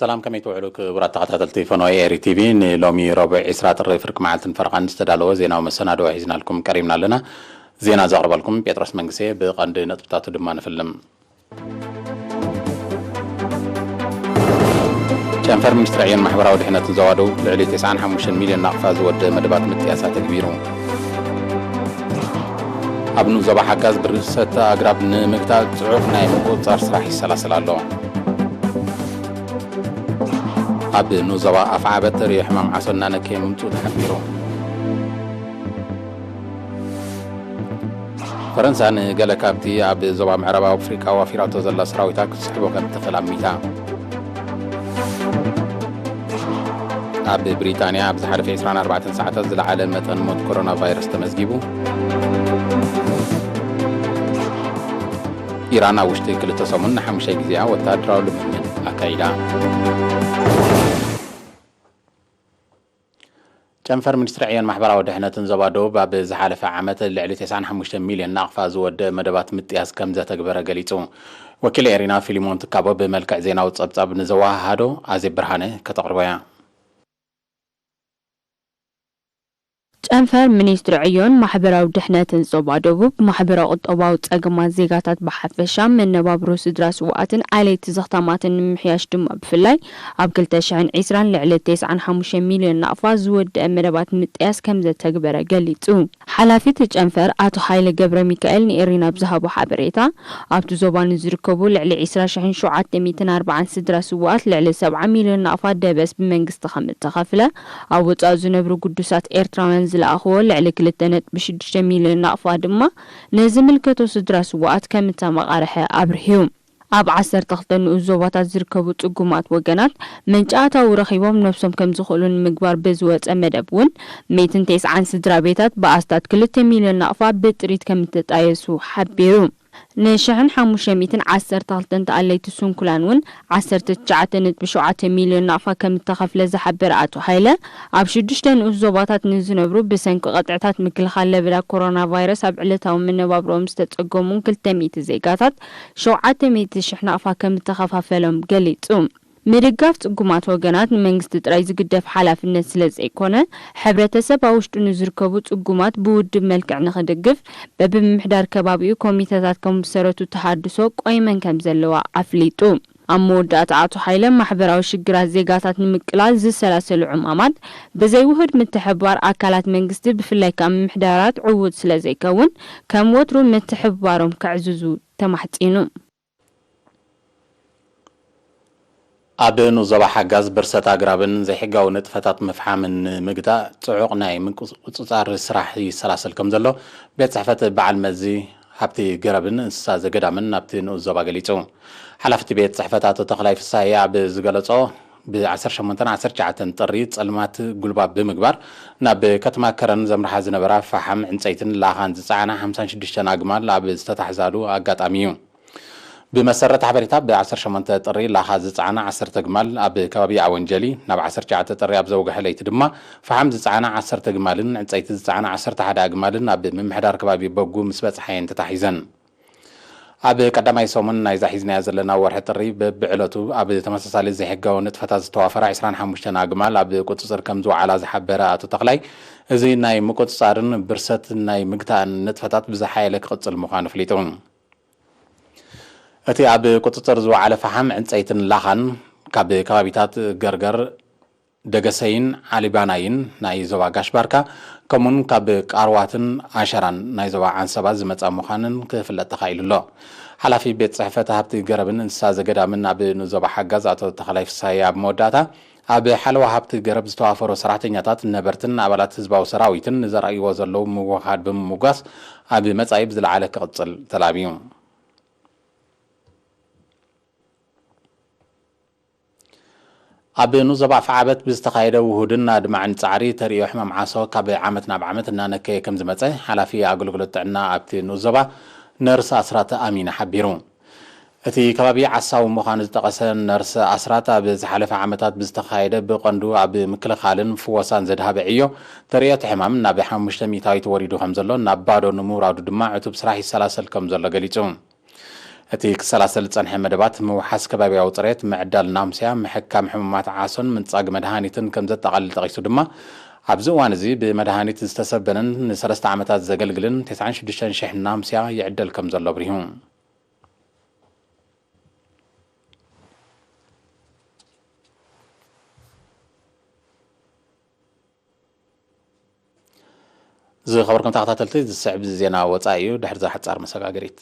ሰላም፣ ከመይ ትውዕሉ ክቡራት ተኸታተልቲ ፈነወ ኤሪ ቲቪ? ንሎሚ ረቡዕ ዕስራ ጥሪ ፍርቂ መዓልትን ፈረቓን ዝተዳለወ ዜናዊ መሰናድኦ ሒዝናልኩም ቀሪብና ኣለና። ዜና ዘቕርበልኩም ጴጥሮስ መንግስቴ። ብቐንዲ ነጥብታቱ ድማ ንፍልም። ጨንፈር ሚኒስትሪ ዕዮን ማሕበራዊ ድሕነትን ዞባ ደቡብ ልዕሊ ተስዓን ሓሙሽተን ሚልዮን ናቕፋ ዝወደ መደባት ምጥያሳ ተግቢሩ። ኣብ ንኡስ ዞባ ሓጋዝ ብርሰት ኣግራብ ንምግታእ ጽዑቕ ናይ ምቁጽጻር ስራሕ ይሰላሰል ኣሎ። ኣብ ንኡስ ዞባ ኣፍዓበት ተርእዮ ሕማም ዓሶ እናነከየ ምምጽኡ ተሓቢሩ። ፈረንሳ ንገለ ካብቲ ኣብ ዞባ ምዕራብ ኣፍሪቃ ዋፊራቶ ዘላ ሰራዊታ ክትስሕቦ ከም ትኽእል ኣሚታ። ኣብ ብሪጣንያ ኣብ ዝሓለፈ ዕስራን ኣርባዕተን ሰዓታት ዝለዓለ መጠን ሞት ኮሮና ቫይረስ ተመዝጊቡ። ኢራን ኣብ ውሽጢ ክልተ ሰሙን ንሓሙሻይ ግዜኣ ወተሃደራዊ ልምምድ ኣካይዳ። ጨንፈር ሚኒስትሪ ዕዮን ማሕበራዊ ድሕነትን ዞባ ደቡብ ኣብ ዝሓለፈ ዓመት ልዕሊ ተስዓን ሓሙሽተን ሚልዮን ናቕፋ ዝወደ መደባት ምጥያስ ከም ዘተግበረ ገሊጹ። ወኪል ኤሪና ፊሊሞን ትካቦ ብመልክዕ ዜናዊ ጸብጻብ ንዘወሃሃዶ ኣዜብ ብርሃነ ከተቕርቦ እያ። ጨንፈር ሚኒስትሪ ዕዮን ማሕበራዊ ድሕነትን ዞባ ደቡብ፣ ማሕበራዊ ቁጠባዊ ጸገማት ዜጋታት ብሓፈሻ፣ መነባብሮ ስድራ ስውኣትን ኣለይቲ ዘኽታማትን ንምምሕያሽ ድማ ብፍላይ፣ ኣብ ክልተ ሽሕን ዕስራን ልዕሊ ተስዓን ሓሙሽተን ሚልዮን ናቕፋ ዝወደአ መደባት ምጥያስ ከም ዘተግበረ ገሊጹ። ሓላፊ እቲ ጨንፈር ኣቶ ሃይለ ገብረ ሚካኤል ንኤሪና ብዝሃቦ ሓበሬታ፣ ኣብቲ ዞባ ንዝርከቡ ልዕሊ ዕስራ ሽሕን ሸውዓተ ሚእትን ኣርባዓን ስድራ ስውኣት ልዕሊ ሰብዓ ሚልዮን ናቕፋ ደበስ ብመንግስቲ ከም እተኸፍለ፣ ኣብ ወጻኢ ዝነብሩ ግዱሳት ኤርትራውያን ዝለኣኽዎ ልዕሊ ክልተ ነጥቢ ሽዱሽተ ሚልዮን ናቕፋ ድማ ንዝምልከቶ ስድራ ስውኣት ከም እተመቓርሐ ኣብርሂ። ኣብ ዓሰርተ ክልተ ንኡስ ዞባታት ዝርከቡ ጽጉማት ወገናት መንጫ ኣታዊ ረኺቦም ነብሶም ከም ዝኽእሉ ንምግባር ብዝወጸ መደብ እውን ሚእትን ተስዓን ስድራ ቤታት ብኣስታት ክልተ ሚልዮን ናቕፋ ብጥሪት ከም እተጣየሱ ሓቢሩ። ንሽሕን ሓሙሽተ ሚእትን ዓሰርተ ክልተን ተኣለይቲ ስንኩላን እውን ዓሰርተ ትሽዓተ ነጥቢ ሸውዓተ ሚልዮን ናቕፋ ከም እተኸፍለ ዝሓበረ ኣቶ ሃይለ፣ ኣብ ሽዱሽተ ንኡስ ዞባታት ንዝነብሩ ብሰንኪ ቅጥዕታት ምክልኻል ለበዳ ኮሮና ቫይረስ ኣብ ዕለታዊ መነባብሮኦም ዝተጸገሙ ክልተ ሚእቲ ዜጋታት ሸውዓተ ሚእቲ ሽሕ ናቕፋ ከም እተኸፋፈሎም ገሊጹ። ምድጋፍ ጽጉማት ወገናት ንመንግስቲ ጥራይ ዝግደፍ ሓላፍነት ስለ ዘይኮነ፣ ሕብረተሰብ ኣብ ውሽጡ ንዝርከቡ ጽጉማት ብውድብ መልክዕ ንኽድግፍ፣ በብምምሕዳር ከባቢኡ ኮሚተታት ከም ዝሰረቱ ተሃድሶ ቆይመን ከም ዘለዋ ኣፍሊጡ። ኣብ መወዳእታ ኣቶ ሃይለ፣ ማሕበራዊ ሽግራት ዜጋታት ንምቅላል ዝሰላሰሉ ዕማማት ብዘይ ውሁድ ምትሕብባር ኣካላት መንግስቲ፣ ብፍላይ ካብ ምምሕዳራት ዕዉት ስለ ዘይከውን፣ ከም ወትሩ ምትሕብባሮም ከዕዝዙ ተማሕጺኑ። ኣብ ንኡስ ዞባ ሓጋዝ ብርሰት ኣግራብን ዘይሕጋዊ ንጥፈታት ምፍሓምን ንምግታእ ጽዑቕ ናይ ምቁጽጻር ስራሕ ይሰላሰል ከም ዘሎ ቤት ጽሕፈት በዓል መዚ ሃብቲ ገረብን እንስሳ ዘገዳምን ናብቲ ንኡስ ዞባ ገሊጹ። ሓላፊ እቲ ቤት ጽሕፈት ኣቶ ተኽላይ ፍሳሃየ ኣብ ዝገለጾ፣ ብ ዓሰርተ ሸሞንተን ዓሰርተ ትሽዓተን ጥሪ ጸልማት ጉልባብ ብምግባር ናብ ከተማ ከረን ዘምርሓ ዝነበራ ፈሓም ዕንጸይትን ላኻን ዝጸዓና ሓምሳን ሽዱሽተን ኣግማል ኣብ ዝተታሕዛሉ ኣጋጣሚ እዩ። ብመሰረት ሓበሬታ፣ ብ ዓሰርተ ሸሞንተ ጥሪ ላኻ ዝጸዓና ዓሰርተ ኣግማል ኣብ ከባቢ ኣወንጀሊ፣ ናብ ዓሰርተ ትሽዓተ ጥሪ ኣብ ዘውግሐ ለይቲ ድማ ፈሓም ዝጸዓና ዓሰርተ ኣግማልን ዕንጸይቲ ዝጸዓና ዓሰርተ ሓደ ኣግማልን ኣብ ምምሕዳር ከባቢ በጉ ምስ በጽሓ እየን ተታሒዘን። ኣብ ቀዳማይ ሰሙን ናይዛ ሒዝናያ ዘለና ወርሒ ጥሪ፣ በብዕለቱ ኣብ ተመሳሳሊ ዘይሕጋዊ ንጥፈታት ዝተዋፈራ ዕስራን ሓሙሽተን ኣግማል ኣብ ቁጽጽር ከም ዝወዓላ ዝሓበረ ኣቶ ተኽላይ፣ እዚ ናይ ምቁጽጻርን ብርሰት ናይ ምግታእን ንጥፈታት ብዝሓየለ ክቕጽል ምዃኑ ኣፍሊጡ። እቲ ኣብ ቁጽጽር ዝወዓለ ፈሓም፣ ዕንጸይትን ላኻን ካብ ከባቢታት ገርገር፣ ደገሰይን ዓሊባናይን ናይ ዞባ ጋሽ ባርካ፣ ከምኡውን ካብ ቃርዋትን ኣሸራን ናይ ዞባ ዓንሰባ ዝመጻ ምዃንን ክፍለጥ ተኻኢሉ ኣሎ። ሓላፊ ቤት ጽሕፈት ሃብቲ ገረብን እንስሳ ዘገዳምን ኣብ ንዞባ ሓጋዝ ኣቶ ተኽላይ ፍሳሃየ ኣብ መወዳእታ፣ ኣብ ሓለዋ ሃብቲ ገረብ ዝተዋፈሩ ሰራሕተኛታት፣ ነበርትን ኣባላት ህዝባዊ ሰራዊትን ንዘርእይዎ ዘለዉ ምውህሃድ ብምምጓስ፣ ኣብ መጻኢ ብዝለዓለ ክቕጽል ተላብዩ። ኣብ ንኡስ ዞባ ኣፍዓበት ብዝተኻየደ ውሁድን ኣድማዕን ጻዕሪ፣ ተርእዮ ሕማም ዓሶ ካብ ዓመት ናብ ዓመት እናነከየ ከም ዝመጸ ሓላፊ ኣገልግሎት ጥዕና ኣብቲ ንኡስ ዞባ ነርስ ኣስራት ኣሚን ሓቢሩ። እቲ ከባቢ ዓሳዊ ምዃኑ ዝጠቐሰ ነርስ ኣስራት፣ ኣብ ዝሓለፈ ዓመታት ብዝተኻየደ ብቐንዱ ኣብ ምክልኻልን ፍወሳን ዘድሃበ ዕዮ፣ ተርእዮ እቲ ሕማም ናብ ሓሙሽተ ሚእታዊት ወሪዱ ከም ዘሎ፣ ናብ ባዶ ንምውራዱ ድማ ዕቱብ ስራሕ ይሰላሰል ከም ዘሎ ገሊጹ። እቲ ክሰላሰል ዝጸንሐ መደባት ምውሓስ ከባቢያዊ ጽሬት፣ ምዕዳል ናምስያ፣ ምሕካም ሕሙማት ዓሶን ምንጻግ መድሃኒትን ከም ዘጠቓልል ጠቒሱ ድማ፣ ኣብዚ እዋን እዚ ብመድሃኒት ዝተሰበነን ንሰለስተ ዓመታት ዘገልግልን ተስዓን ሽዱሽተን ሽሕ ናምስያ ይዕደል ከም ዘሎ ኣብሪሁ። ዝኸበርኩም ተኸታተልቲ፣ ዝስዕብ ዜና ወጻኢ እዩ። ድሕሪ እዛ ሓጻር መሰጋገሪት።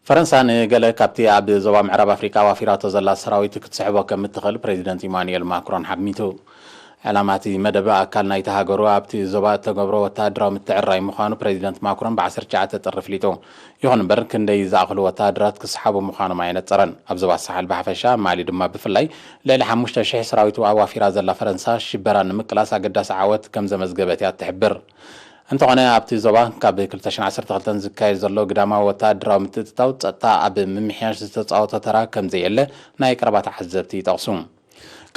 ፈረንሳ ንገለ ካብቲ ኣብ ዞባ ምዕራብ ኣፍሪቃ ኣዋፊራቶ ዘላ ሰራዊት ክትስሕቦ ከም እትኽእል ፕሬዚደንት ኢማኑኤል ማክሮን ሓሚቱ። ዕላማ እቲ መደብ ኣካል ናይቲ ሃገሩ ኣብቲ ዞባ እተገብሮ ወተሃደራዊ ምትዕርራይ ምዃኑ ፕሬዚደንት ማክሮን ብ ዓሰርተ ትሽዓተ ጥሪ ኣፍሊጡ። ይኹን እምበር፣ ክንደይ ዝኣኽሉ ወተሃደራት ክስሓቡ ምዃኖም ኣየነጸረን። ኣብ ዞባ ሳሕል ብሓፈሻ፣ ማሊ ድማ ብፍላይ፣ ልዕሊ ሓሙሽተ ሽሕ ሰራዊት ኣዋፊራ ዘላ ፈረንሳ፣ ሽበራ ንምቅላስ ኣገዳሲ ዓወት ከም ዘመዝገበት እያ እትሕብር። እንተኾነ፣ ኣብቲ ዞባ ካብ ክልተ ሽሕን ዓሰርተ ክልተን ዝካየድ ዘሎ ግዳማዊ ወተሃደራዊ ምትእትታው፣ ጸጥታ ኣብ ምምሕያሽ ዝተጻወቶ ተራ ከም ዘየለ ናይ ቀረባ ተዓዘብቲ ይጠቕሱ።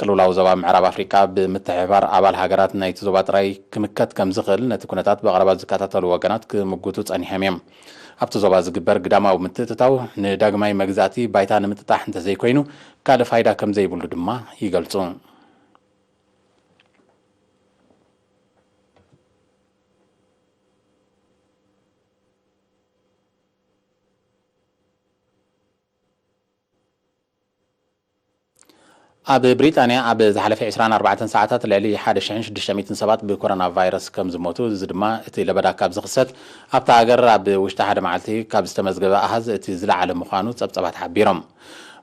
ቅልውላው ዞባ ምዕራብ ኣፍሪቃ ብምትሕብባር ኣባል ሃገራት ናይቲ ዞባ ጥራይ ክምከት ከም ዝኽእል ነቲ ኩነታት ብቐረባ ዝከታተሉ ወገናት ክምጉቱ ጸኒሖም እዮም። ኣብቲ ዞባ ዝግበር ግዳማዊ ምትእትታው ንዳግማይ መግዛእቲ ባይታ ንምጥጣሕ እንተዘይኮይኑ ካልእ ፋይዳ ከም ዘይብሉ ድማ ይገልጹ። ኣብ ብሪጣንያ ኣብ ዝሓለፈ ዕስራን ኣርባዕተን ሰዓታት ልዕሊ ሓደ ሽሕን ሽዱሽተ ሚእትን ሰባት ብኮሮና ቫይረስ ከም ዝሞቱ፣ እዚ ድማ እቲ ለበዳ ካብ ዝኽሰት ኣብታ ሃገር ኣብ ውሽጢ ሓደ መዓልቲ ካብ ዝተመዝገበ ኣሃዝ እቲ ዝለዓለ ምዃኑ ጸብጸባት ሓቢሮም።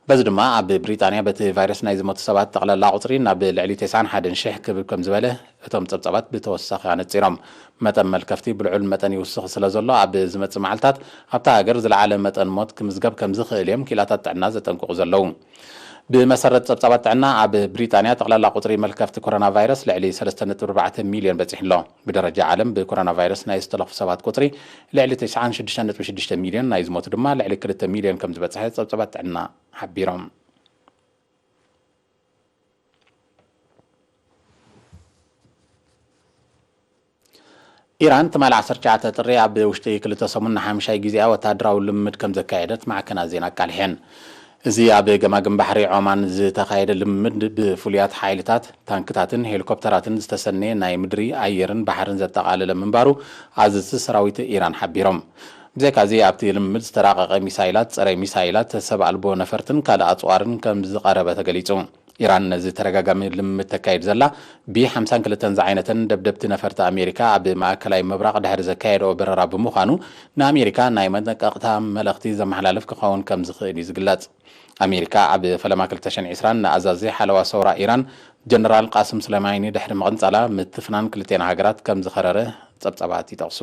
በዚ ድማ ኣብ ብሪጣንያ በቲ ቫይረስ ናይ ዝሞቱ ሰባት ጠቕላላ ቁጽሪ ናብ ልዕሊ ተስዓን ሓደን ሽሕ ክብብ ከም ዝበለ እቶም ጸብጸባት ብተወሳኺ ኣነጺሮም። መጠን መልከፍቲ ብልዑል መጠን ይውስኽ ስለ ዘሎ፣ ኣብ ዝመጽእ መዓልታት ኣብታ ሃገር ዝለዓለ መጠን ሞት ክምዝገብ ከም ዝኽእል እዮም ክኢላታት ጥዕና ዘጠንቅቑ ዘለዉ። ብመሰረት ጸብጻባት ጥዕና፣ ኣብ ብሪጣንያ ጠቕላላ ቁጽሪ መልከፍቲ ኮሮና ቫይረስ ልዕሊ ሰለስተ ነጥቢ ኣርባዕተ ሚልዮን በጺሑ ኣሎ። ብደረጃ ዓለም ብኮሮና ቫይረስ ናይ ዝተለኽፉ ሰባት ቁጽሪ ልዕሊ ተስዓን ሽዱሽተን ነጥቢ ሽዱሽተ ሚልዮን፣ ናይ ዝሞቱ ድማ ልዕሊ ክልተ ሚልዮን ከም ዝበጽሐ ጸብጻባት ጥዕና ሓቢሮም። ኢራን ትማሊ ዓሰርተ ትሽዓተ ጥሪ ኣብ ውሽጢ ክልተ ሰሙን ንሓምሻይ ግዜኣ ወተሃደራዊ ልምምድ ከም ዘካየደት ማዕከናት ዜና ኣቃሊሐን። እዚ ኣብ ገማግም ባሕሪ ዖማን ዝተኻየደ ልምምድ ብፍሉያት ሓይልታት፣ ታንክታትን ሄሊኮፕተራትን ዝተሰነየ ናይ ምድሪ፣ ኣየርን ባሕርን ዘጠቓለለ ምንባሩ ኣዘዝቲ ሰራዊት ኢራን ሓቢሮም። ብዘይካዚ ኣብቲ ልምምድ ዝተራቐቐ ሚሳይላት፣ ጸረ ሚሳይላት፣ ሰብ ኣልቦ ነፈርትን ካልእ ኣጽዋርን ከም ዝቐረበ ተገሊጹ። ኢራን ነዚ ተደጋጋሚ ልምምድ ተካይድ ዘላ፣ ቢ ሓምሳን ክልተን ዝዓይነተን ደብደብቲ ነፈርቲ ኣሜሪካ ኣብ ማእከላይ ምብራቕ ድሕሪ ዘካየድኦ በረራ ብምዃኑ፣ ንኣሜሪካ ናይ መጠንቀቕታ መልእኽቲ ዘመሓላልፍ ክኸውን ከም ዝኽእል እዩ ዝግለጽ። ኣሜሪካ ኣብ ፈለማ ክልተ ሽሕን ዕስራን ንኣዛዚ ሓለዋ ሰውራ ኢራን ጀነራል ቃስም ሱሌማኒ ድሕሪ ምቕንጻላ፣ ምትፍናን ክልቴን ሃገራት ከም ዝኸረረ ጸብጻባት ይጠቕሱ።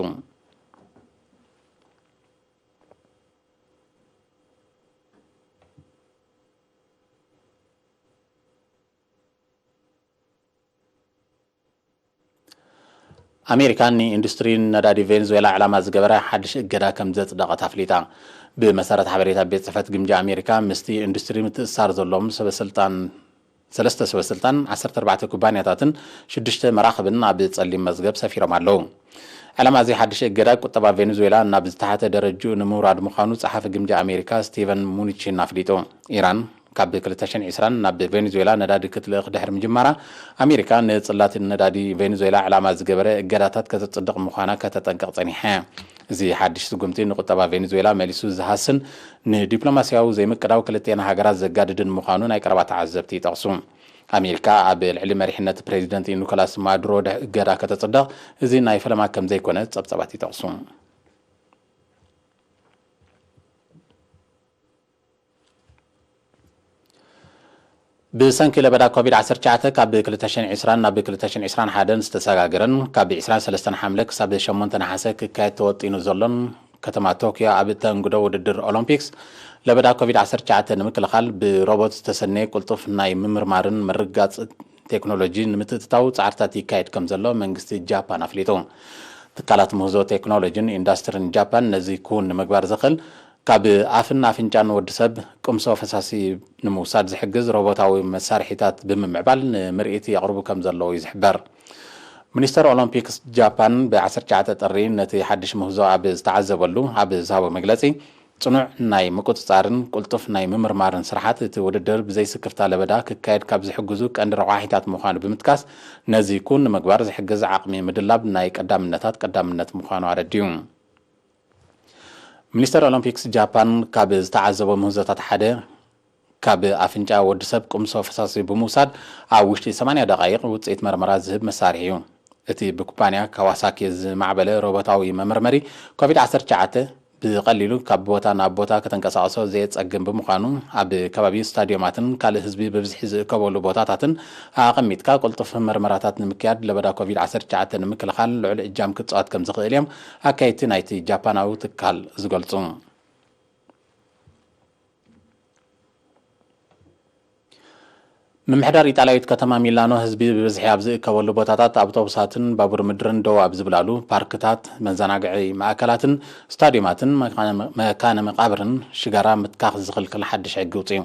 ኣሜሪካ ንኢንዱስትሪ ነዳዲ ቬንዙዌላ ዕላማ ዝገበረ ሓድሽ እገዳ ከም ዘጽደቐት ኣፍሊጣ። ብመሰረት ሓበሬታ ቤት ጽሕፈት ግምጃ ኣሜሪካ፣ ምስቲ ኢንዱስትሪ ምትእስሳር ዘለዎም ሰበስልጣን፣ ሰለስተ ሰበስልጣን፣ ዓሰርተ ኣርባዕተ ኩባንያታትን ሽዱሽተ መራኽብን ኣብ ጸሊም መዝገብ ሰፊሮም ኣለዉ። ዕላማ እዚ ሓድሽ እገዳ፣ ቁጠባ ቬንዙዌላ ናብ ዝተሓተ ደረጅኡ ንምውራድ ምዃኑ ጸሓፊ ግምጃ ኣሜሪካ ስቲቨን ሙኒቺን ኣፍሊጡ። ኢራን ካብ ክልተ ሽሕን ዕስራን ናብ ቬንዙዌላ ነዳዲ ክትልእኽ ድሕሪ ምጅማራ፣ ኣሜሪካ ንጽላት ነዳዲ ቬንዙዌላ ዕላማ ዝገበረ እገዳታት ከተጽድቕ ምዃና ከተጠንቅቕ ጸኒሓ እያ። እዚ ሓድሽ ስጉምቲ ንቁጠባ ቬንዙዌላ መሊሱ ዝሃስን ንዲፕሎማስያዊ ዘይምቅዳው ክልቲኤን ሃገራት ዘጋድድን ምዃኑ ናይ ቀረባ ተዓዘብቲ ይጠቕሱ። ኣሜሪካ ኣብ ልዕሊ መሪሕነት ፕሬዚደንት ኒኮላስ ማዱሮ ድሕ-፣ እገዳ ከተጽድቕ፣ እዚ ናይ ፈለማ ከም ዘይኮነ ጸብጻባት ይጠቕሱ። ብሰንኪ ለበዳ ኮቪድ ዓሰርተ ትሽዓተ ካብ ክልተ ሽሕን ዕስራን ናብ ክልተ ሽሕን ዕስራን ሓደን ዝተሰጋገረን ካብ ዕስራን ሰለስተን ሓምለ ክሳብ ሸሞንተ ነሓሰ ክካየድ ተወጢኑ ዘሎን ከተማ ቶክዮ ኣብ እተንግዶ ውድድር ኦሎምፒክስ፣ ለበዳ ኮቪድ ዓሰርተ ትሽዓተ ንምክልኻል ብሮቦት ዝተሰነየ ቅልጡፍ ናይ ምምርማርን ምርግጋጽ ቴክኖሎጂ ንምትእትታው ጻዕርታት ይካየድ ከም ዘሎ መንግስቲ ጃፓን ኣፍሊጡ። ትካላት ምህዞ ቴክኖሎጂን ኢንዱስትሪን ጃፓን ነዚ ክውን ንምግባር ዘኽእል ካብ ኣፍን ኣፍንጫን ወዲ ሰብ ቅምሶ ፈሳሲ ንምውሳድ ዝሕግዝ ሮቦታዊ መሳርሒታት ብምምዕባል ንምርኢት የቕርቡ ከም ዘለዉ እዩ ዝሕበር። ሚኒስተር ኦሎምፒክስ ጃፓን ብ ዓሰርተ ትሽዓተ ጥሪ ነቲ ሓድሽ ምህዞ ኣብ ዝተዓዘበሉ ኣብ ዝሃቦ መግለጺ፣ ጽኑዕ ናይ ምቁጽጻርን ቅልጡፍ ናይ ምምርማርን ስርሓት እቲ ውድድር ብዘይስክፍታ ለበዳ ክካየድ ካብ ዝሕግዙ ቀንዲ ረቋሒታት ምዃኑ ብምጥቃስ፣ ነዚ ኩን ንምግባር ዝሕግዝ ዓቕሚ ምድላብ ናይ ቀዳምነታት ቀዳምነት ምዃኑ ኣረዲኡ። ሚኒስተር ኦሎምፒክስ ጃፓን ካብ ዝተዓዘቦ ምህዞታት ሓደ፣ ካብ ኣፍንጫ ወዲ ሰብ ቅምሶ ፈሳሲ ብምውሳድ ኣብ ውሽጢ ሰማንያ ደቓይቕ ውጽኢት መርመራ ዝህብ መሳርሒ እዩ። እቲ ብኩባንያ ካዋሳኪ ዝማዕበለ ሮቦታዊ መመርመሪ ኮቪድ ዓሰርተ ትሽዓተ ብቐሊሉ ካብ ቦታ ናብ ቦታ ከተንቀሳቕሶ ዘየጸግም ብምዃኑ፣ ኣብ ከባቢ ስታድዮማትን ካልእ ህዝቢ ብብዝሒ ዝእከበሉ ቦታታትን ኣቐሚጥካ ቅልጡፍ መርመራታት ንምክያድ ለበዳ ኮቪድ ዓሰርተ ትሽዓተ ንምክልኻል ልዑል እጃም ክጻወት ከም ዝኽእል እዮም ኣካየድቲ ናይቲ ጃፓናዊ ትካል ዝገልጹ። ምምሕዳር ኢጣልያዊት ከተማ ሚላኖ ህዝቢ ብብዝሒ ኣብ ዝእከበሉ ቦታታት ኣውቶቡሳትን ባቡር ምድርን ደው ኣብ ዝብላሉ ፓርክታት፣ መዘናግዒ ማእከላትን ስታድዮማትን መካነ መቃብርን ሽጋራ ምትካኽ ዝኽልክል ሓድሽ ሕጊ ኣውጺኡ።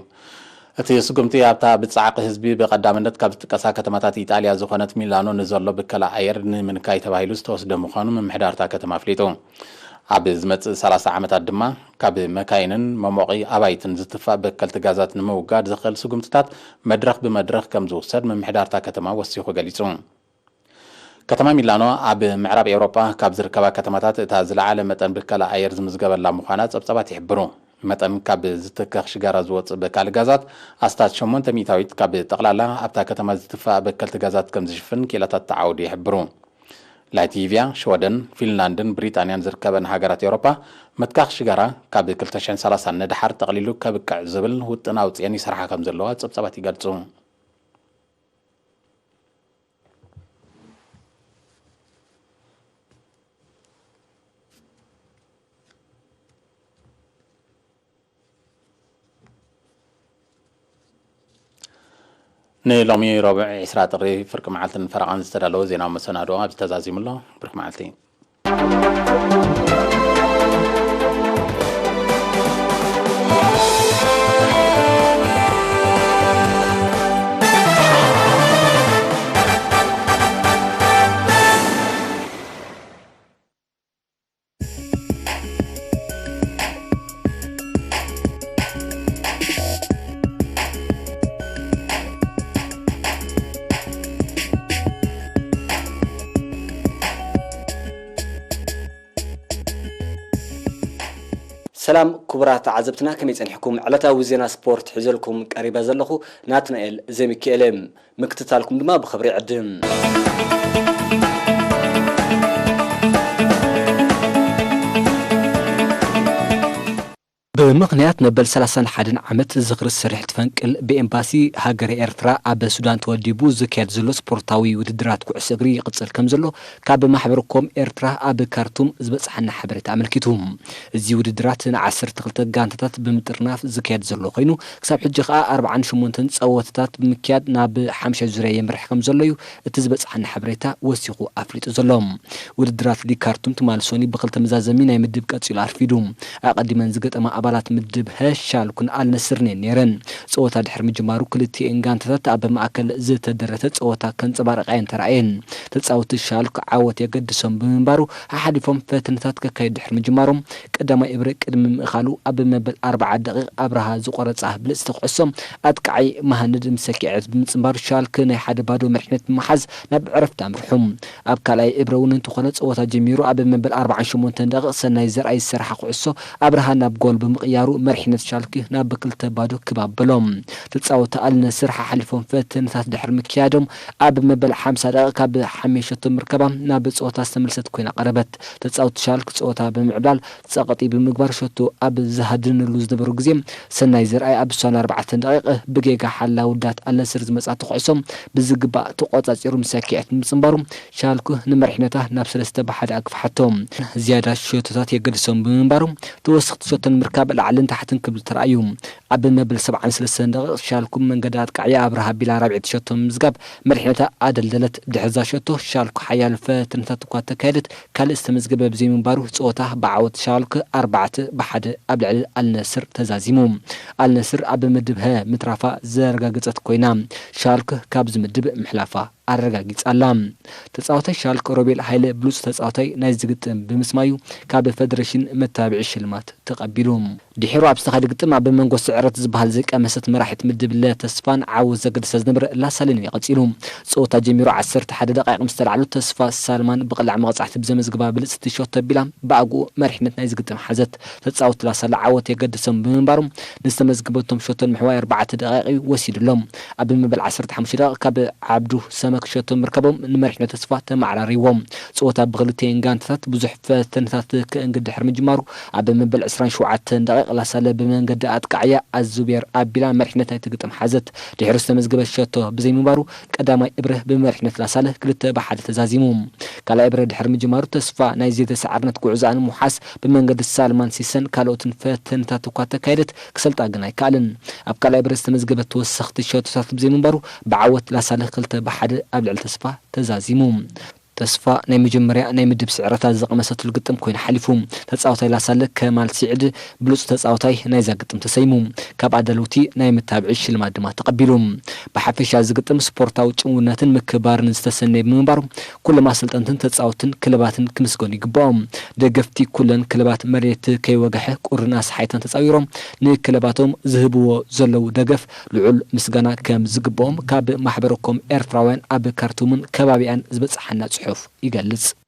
እቲ ስጉምቲ ኣብታ ብጻዕቂ ህዝቢ ብቐዳምነት ካብ ዝጥቀሳ ከተማታት ኢጣልያ ዝኾነት ሚላኖ ንዘሎ ብከላ ኣየር ንምንካይ ተባሂሉ ዝተወስደ ምዃኑ ምምሕዳር እታ ከተማ ኣፍሊጡ። ኣብ ዝመጽእ ሰላሳ ዓመታት ድማ ካብ መካይንን መሞቒ ኣባይትን ዝትፋእ በከልቲ ጋዛት ንምውጋድ ዝኽእል ስጉምትታት መድረኽ ብመድረኽ ከም ዝውሰድ ምምሕዳር እታ ከተማ ወሲኹ ገሊጹ። ከተማ ሚላኖ ኣብ ምዕራብ ኤውሮጳ ካብ ዝርከባ ከተማታት እታ ዝለዓለ መጠን ብከላ ኣየር ዝምዝገበላ ምዃና ጸብጻባት ይሕብሩ። መጠን ካብ ዝትከኽ ሽጋራ ዝወጽእ በካሊ ጋዛት ኣስታት ሸሞንተ ሚእታዊት ካብ ጠቕላላ ኣብታ ከተማ ዝትፋእ በከልቲ ጋዛት ከም ዝሽፍን ክኢላታት እቲ ዓውዲ ይሕብሩ። ላቲቪያ፣ ሽወደን፣ ፊንላንድን ብሪጣንያን ዝርከበን ሃገራት ኤውሮጳ ምትካኽ ሽጋራ ካብ ክልተ ሽሕን ሰላሳን ንደሓር ጠቕሊሉ ከብቅዕ ዝብል ውጥን ኣውጺኤን ይሰርሓ ከም ዘለዋ ጸብጻባት ይገልጹ። ንሎሚ ረቡዕ ዕስራ ጥሪ ፍርቂ መዓልትን ፈረቓን ዝተዳለወ ዜናዊ መሰናድኦ ኣብዚ ተዛዚሙ ኣሎ። ብሩኽ መዓልቲ። ሰላም ክቡራት ተዓዘብትና፣ ከመይ ጸኒሕኩም? ዕለታዊ ዜና ስፖርት ሒዘልኩም ቀሪበ ዘለኹ ናትናኤል ዘሚካኤል እየ። ምክትታልኩም ድማ ብኽብሪ ይዕድም። ብምኽንያት መበል ሰላሳን ሓደን ዓመት ዝኽሪ ስርሒት ፈንቅል ብኤምባሲ ሃገረ ኤርትራ ኣብ ሱዳን ተወዲቡ ዝካየድ ዘሎ ስፖርታዊ ውድድራት ኩዕሶ እግሪ ይቕጽል ከም ዘሎ ካብ ማሕበር ኮም ኤርትራ ኣብ ካርቱም ዝበጽሓና ሓበሬታ ኣመልኪቱ። እዚ ውድድራት ንዓሰርተ ክልተ ጋንታታት ብምጥርናፍ ዝካየድ ዘሎ ኮይኑ፣ ክሳብ ሕጂ ከኣ ኣርብዓን ሸሞንተን ጸወታታት ብምክያድ ናብ ሓምሻይ ዙርያ የምርሕ ከም ዘሎ እዩ እቲ ዝበጽሓና ሓበሬታ ወሲኹ ኣፍሊጡ ዘሎ። ውድድራት ሊግ ካርቱም ትማሊ ሶኒ ብክልተ መዛዘሚ ናይ ምድብ ቀጺሉ ኣርፊዱ። ኣቐዲመን ዝገጠማ ኣባላት ምድብ ሀ ሻልኩን ኣልነስርን እየን ነይረን። ጸወታ ድሕሪ ምጅማሩ ክልቲኤን ጋንታታት ኣብ ማእከል ዝተደረተ ጸወታ ከንጸባርቓ እየን ተራእየን። ተጻወትቲ ሻልክ ዓወት የገድሶም ብምንባሩ፣ ሓሓሊፎም ፈተነታት ከካይዱ ድሕሪ ምጅማሮም፣ ቀዳማይ እብረ ቅድሚ ምእኻሉ ኣብ መበል ኣርብዓ ደቂቕ ኣብርሃ ዝቖረጻ ብልጽቲ ኩዕሶ ኣጥቃዓይ መሃንድ ምስ ሰኪዐት ብምጽንባሩ፣ ሻልክ ናይ ሓደ ባዶ መሪሕነት ብምሓዝ ናብ ዕረፍቲ ኣምርሑ። ኣብ ካልኣይ እብረ እውን እንተኾነ ጸወታ ጀሚሩ ኣብ መበል ኣርብዓን ሸሞንተን ደቂቕ ሰናይ ዘርኣይ ዝሰርሓ ኩዕሶ ኣብርሃ ናብ ጎል ብምቕያሩ መሪሕነት ሻልክ ናብ ክልተ ባዶ ክብ ኣበሎ። ተጻወትቲ ኣልነስር ሓሓሊፎም ፈተነታት ድሕሪ ምክያዶም ኣብ መበል ሓምሳ ደቂቕ ካብ ሓሜ ሸቶ ምርካባ ናብ ጸወታ ዝተመልሰት ኮይና ቀረበት። ተጻወትቲ ሻልክ ጸወታ ብምዕብላል ጸቕጢ ብምግባር ሸቶ ኣብ ዝሃድንሉ ዝነበሩ ግዜ ሰናይ ዘርኣይ ኣብ እሷን ኣርባዕተን ደቂቕ ብጌጋ ሓላ ውዳት ኣልነስር ዝመጻት ኩዕሶ ብዝግባእ ተቖጻጺሩ ምስ ሰኪዐት ብምጽንባሩ ሻልክ ንመሪሕነታ ናብ ሰለስተ ብሓደ ኣግፍሓቶ። ዝያዳ ሸቶታት የገድሶም ብምንባሩ ተወሰኽቲ ሸቶ ንምርካብ ላዕልን ታሕትን ክብል ተራእዩ። ኣብ መበል ሰብዓን ሰለስተን ደቂቕ ሻልኩ መንገዲ ኣጥቃዕያ ኣብርሃ ቢላ ራብዒቲ ሸቶ ምዝጋብ መሪሕነታ ኣደልደለት። ድሕርዛ ሸቶ ሻልኩ ሓያሎ ፈተነታት እኳ ተካየደት፣ ካልእ ዝተመዝገበ ብዘይምንባሩ ጸወታ ብዓወት ሻልኩ ኣርባዕተ ብሓደ ኣብ ልዕሊ ኣልነስር ተዛዚሙ። ኣልነስር ኣብ ምድብ ሀ ምትራፋ ዘረጋገጸት ኮይና፣ ሻልኩ ካብዚ ምድብ ምሕላፋ ኣረጋጊጻ ኣላ። ተጻዋታይ ሻልክ ሮቤል ሃይለ ብሉጽ ተጻዋታይ ናይዚ ግጥም ብምስማዩ ካብ ፈደረሽን መታብዒ ሽልማት ተቐቢሉ። ድሒሩ ኣብ ዝተኻደ ግጥም ኣብ መንጎ ስዕረት ዝበሃል ዝቀመሰት መራሒት ምድብ ለ ተስፋን ዓወት ዘገደሰ ዝነበረ ላሳልን እዩ ቀጺሉ። ጸወታ ጀሚሩ ዓሰርተ ሓደ ደቃይቕ ምስ ተላዕሉ ተስፋ ሳልማን ብቕላዕ መቕጻዕቲ ብዘመዝግባ ብልጽቲ ሾቶ ኣቢላ ብኣግኡ መሪሕነት ናይዚ ግጥም ሓዘት። ተጻወቲ ላሳለ ዓወት የገደሶም ብምንባሩ ንዝተመዝገበቶም ሸቶ ንምሕዋይ ኣርባዕተ ደቃይቕ እዩ ወሲዱሎም። ኣብ መበል ዓሰርተ ሓሙሽተ ደቂቕ ካብ ዓብዱ ሰመክ ሸቶ ምርካቦም ንመሪሕነት ተስፋ ተመዓራሪዎም። ጸወታ ብክልቲኤን ጋንታታት ብዙሕ ፈተነታት ከእንግድ ድሕሪ ምጅማሩ ኣብ መበል ዕስራን ሸውዓተን ደቂቕ ላሳለ ብመንገዲ ኣጥቃዕያ ኣዙቤር ኣቢላ መሪሕነት ናይቲ ግጥም ሓዘት። ድሕሪ ዝተመዝገበ ሸቶ ብዘይምንባሩ ቀዳማይ እብረ ብመሪሕነት ላሳለ ክልተ ብሓደ ተዛዚሙ። ካልኣይ እብረ ድሕሪ ምጅማሩ ተስፋ ናይ ዘይተሰዓርነት ጉዕዞኣ ንምውሓስ ብመንገዲ ሳልማን ሲሰን ካልኦትን ፈተነታት እኳ ተካየደት፣ ክሰልጣ ግን ኣይከኣለን። ኣብ ካልኣይ ብረት ዝተመዝገበ ተወሰኽቲ ሸቶታት ብዘይምንባሩ ብዓወት ላሳለ ክልተ ብሓደ ኣብ ልዕሊ ተስፋ ተዛዚሙ። ተስፋ ናይ መጀመርያ ናይ ምድብ ስዕረታ ዝቐመሰትሉ ግጥም ኮይኑ ሓሊፉ። ተጻዋታይ ላሳለ ከማል ሲዕድ ብሉጽ ተጻዋታይ ናይዛ ግጥም ተሰይሙ። ካብ ኣዳለውቲ ናይ መታብዒ ሽልማት ድማ ተቐቢሉ። ብሓፈሻ እዚ ግጥም ስፖርታዊ ጭውነትን ምክብባርን ዝተሰነየ ብምንባሩ ኩሎም ኣሰልጠንትን ተጻወትን ክለባትን ክምስገኑ ይግባኦም። ደገፍቲ ኩለን ክለባት መሬት ከይወግሐ ቁርን ኣስሓይተን ተጻዊሮም ንክለባቶም ዝህብዎ ዘለዉ ደገፍ ልዑል ምስጋና ከም ዝግብኦም ካብ ማሕበረ ኮም ኤርትራውያን ኣብ ካርቱምን ከባቢኣን ዝበጽሓና ጽሑፍ ይገልጽ።